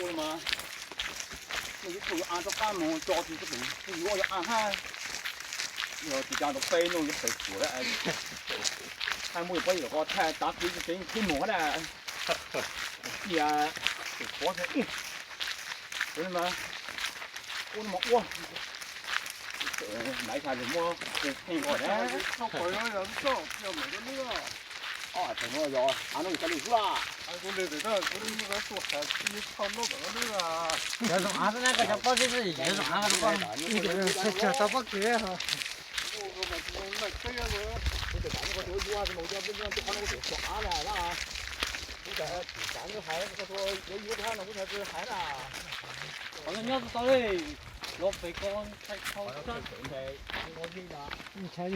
Ua mas, nws ib tug yuav a rov qab mus tso tus tub, tus yuav yuav a hab, yog tus cas ntawd peb nug yuav pem tsuam lawm. Hab muaj yuav pab yuav ko thaij tav kiv tseev khib mus hab na. Cia tus pov ua no mas ua, naiv xya lug muab pheej ko na. Cov zoo av xwb na, koj cov pob zeb xwb, cov zoo av koj tau pob kws. Qhov no nyob tau li, los pem ko ntshai tshaj.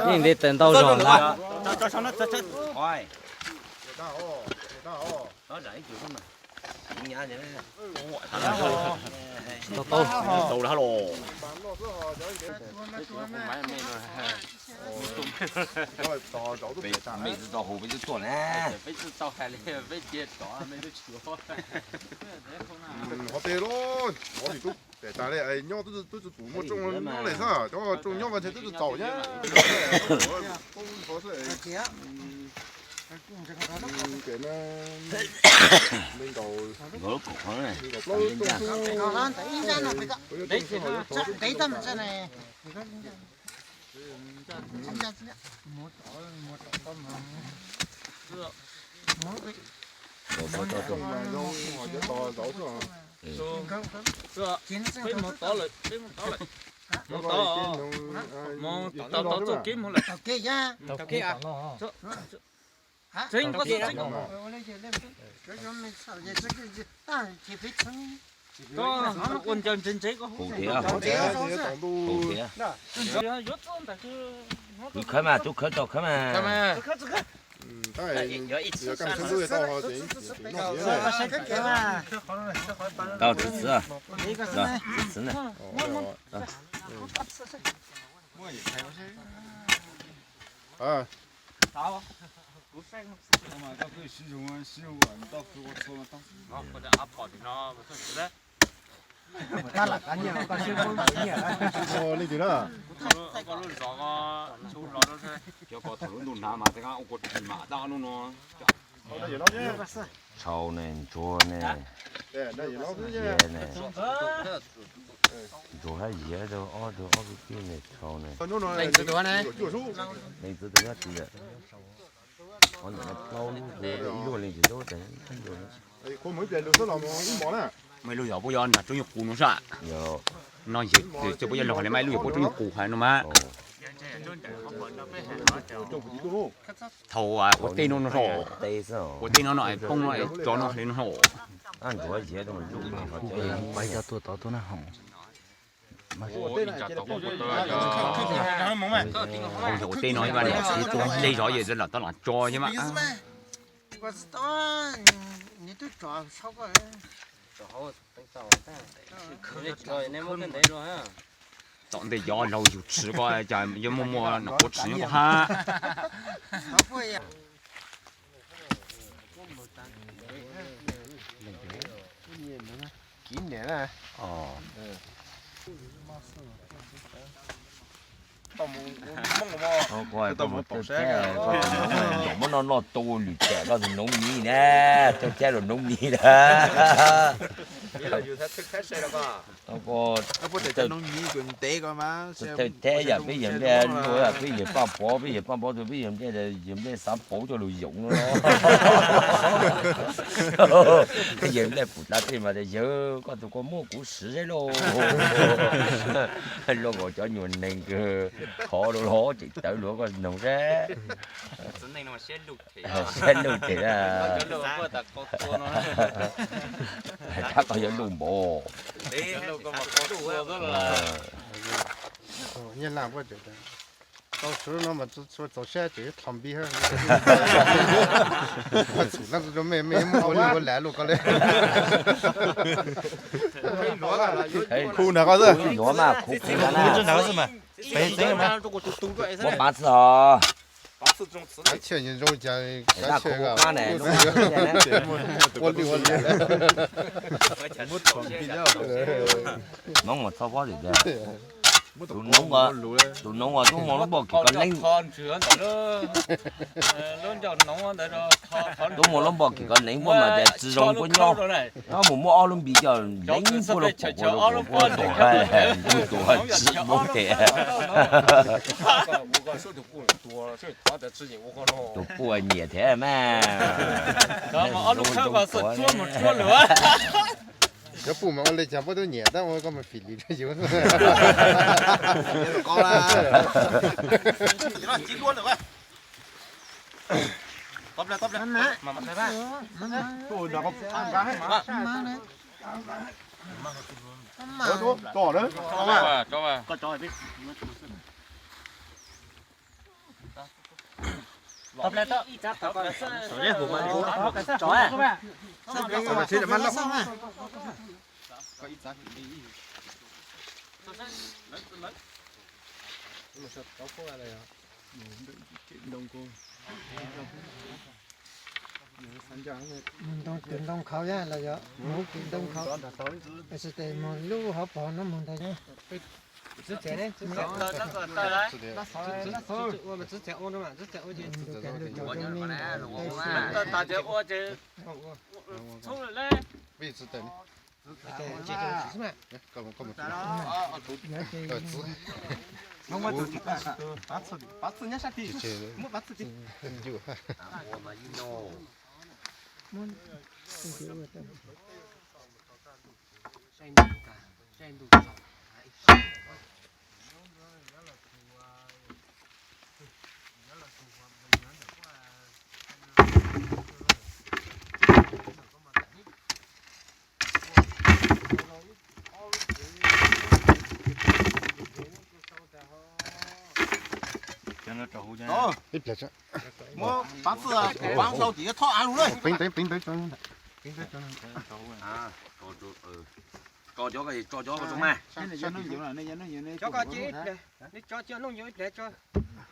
Yeej nte taws ntau zog ntag. Tau tau. Mej tsi tau hu peb twb tuaj na. Qhov teb los, ov, tsis tub pem tas li, nyob twb tsis pum muaj rooj nyob li xwb, cov rooj nyob mas ntshe twb tsis txaus thiab. Nkawd lub koom qhov ne. Nkawd lub koom xwb. Peb mus tod lawm, peb mus tod lawm. Mus tod, mus tod txoj kev mus lawm. Tau kev, tau kev. Tseeb, koj txhob tseeb. Koj ua ncaws ntse ntse koj hu. Hu thiab. Hu thiab. Yuav txog ntawm twb khawb mas, twb khawb tau khawb mas. Tau txiv txwv, txiv txwv na. Leej twg na? Cov ko thaum lub ntuj hnav mas tej qab ua kua tsis mam dab lub no. Tshau ne, ntsuag ne, ziav ne, ntsuag hab ziav rau ob tug ob kwv tij ne, tshau ne. Leej txwv tus nyob tid lawm. Qhov ntawm no plaub lub, ib lub leej tsis lub tas ib lub. Muaj ib lub yog puab yuav nrog roob nyuj qus no sab. No yog puab yuav los le mas ib lub yog puab roob nyuj qus hais no mas. Thaum ua teb no no, ua teb no no poob no tso no le no. Pab cov tuaj tod tuaj na ho. Ua teb no ib niam txiv tuaj tej zov yawm txwv lam tau lam tso thiab mas. Tom ntej cov laug yug tshwv ko cas yuav muaj muaj nom quav tsis nyob ko hab. Muab noj noj tau lwm tsam koj tus noov mis na, thawj thab los noov mis na. Thawj thab yam peb yawg nplej luaj, peb yawg Paj Pov, peb yawg Paj Pov tus peb yawg nplej, yawg nplej xav pauv coj lug yoov no. Yawg nplej pum dlav tej mas tias yawg koj tus koj muab kuv siv seb lauj. Luag nkaus cov nyuag neeg kawg, khov luag los tseem tawv luag koj noog seb. Siab luj ces na. Rab koj yuav luj npaum. Tau sub no mas txaus siab ces thom npib hab. Txhum no rau mej, mej muab ua lwj ua lam luaj koj le. Khu nrag koj xwb. Yuav mas khu khu na. Muab pav txwj os. Hmoob mus txhob pob tim tiag. Tus noov, tus noov uas tub muaj lub npoj kis koj leeb, tub muaj lub npoj kis koj leeb puab mas tias tsi zoo puab nyob. Nyob mus muab ob lub npis coj leeb puab lub pom puab lub pom puab tus tsi muab tes. Tus puj nyiam thiab mas. Cov puj mas ua le caag puab tub nyiam tab ua koj mas fim lis rua yus. Mus ntoo kws ntoo khau yog los yog mus kws ntoo khau, tab sis tes mus lub hauv paus no mus ntag. Pab txhwj nyob sab tid, muab pab txhwj tid. Muab pab txhwj pab sau tim thoj av lug lawm. Tso cov ko zoo mas.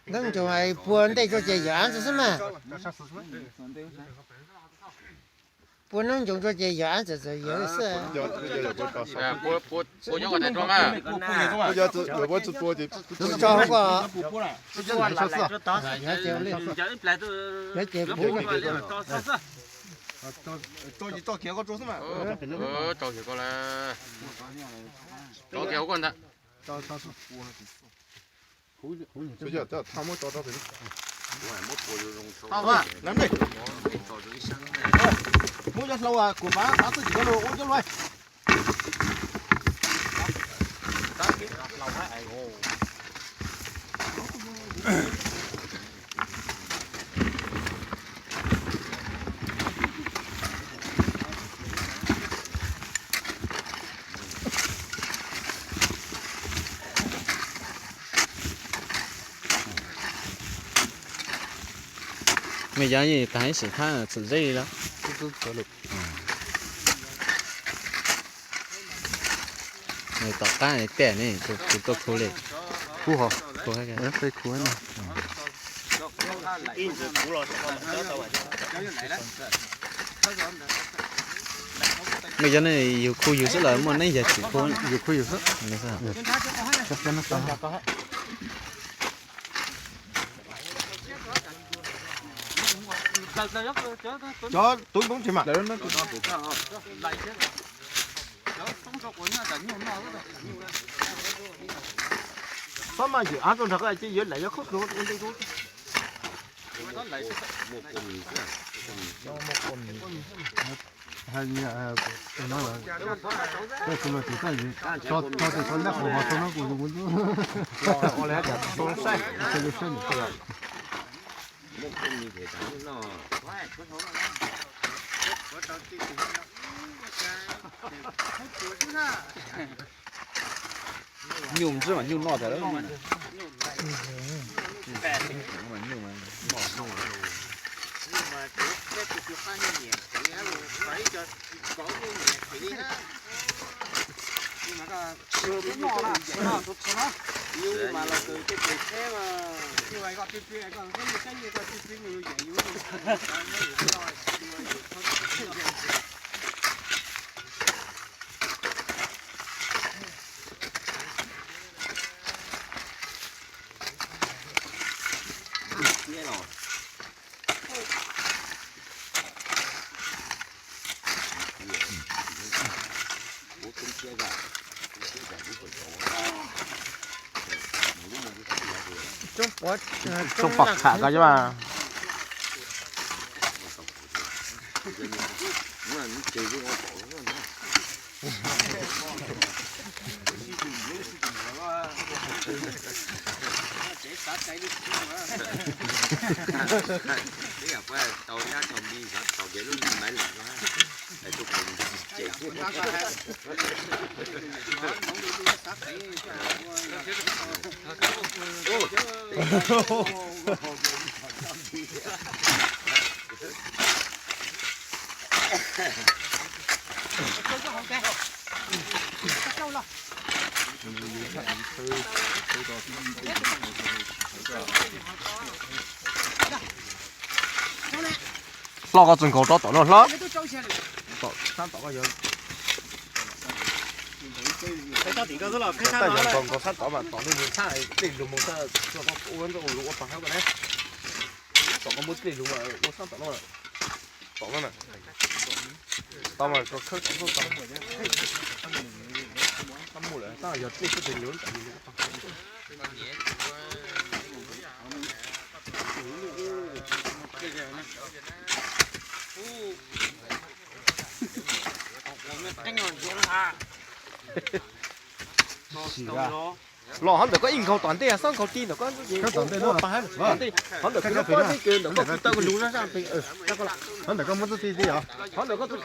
Ntawm ntsoov pua ntej tso ces yog av ntawd xwb mas. Pua ntawm ntsoov tso ces yog av ntawd xwb. Tso hauv ko. Yog ces pub. Muab cov hlau kuv pab pab txhwj tim ko lug ua cov lug. Mej cov yeej tag ib sim thab txhum zeb li los. Tom qab tej ne, kuv tuaj khu li. Khu ho, khu. Mej cov ne yug khu yug xwb los muaj neeb yag tsis khu? Yug khu yug xwb. Cov tub poob tsis mas. Xob mas yus av rau nrag ces yuav lawm yog khob kws ua ntej rau. Nyuj ntswb mas nyuj noj tas lawm. Tsob pom kham ko cov mas. Hlob, koj txawj nkaus rov tom no hlob. Nkaus sab tod mas tom nej mus txhaj dlej lug mus txhaj ua ntej ua lug ua pag hab ko ne. Tom koj muab dlej lug ua sab tom no. Tom no na. Tom mas koj khawb tom no tom. Tab mus lawm, tab yog nej kuj tus nyuj ntawm. Los hov ntawm koj ib nkaug tom ntej, xob nkaug ti ntawm koj. Hov ntawm koj muab txuj ti ti os. Hov ntawm koj txuj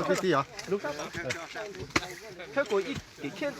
ti ti os. Khawb kuv ib tim khiab.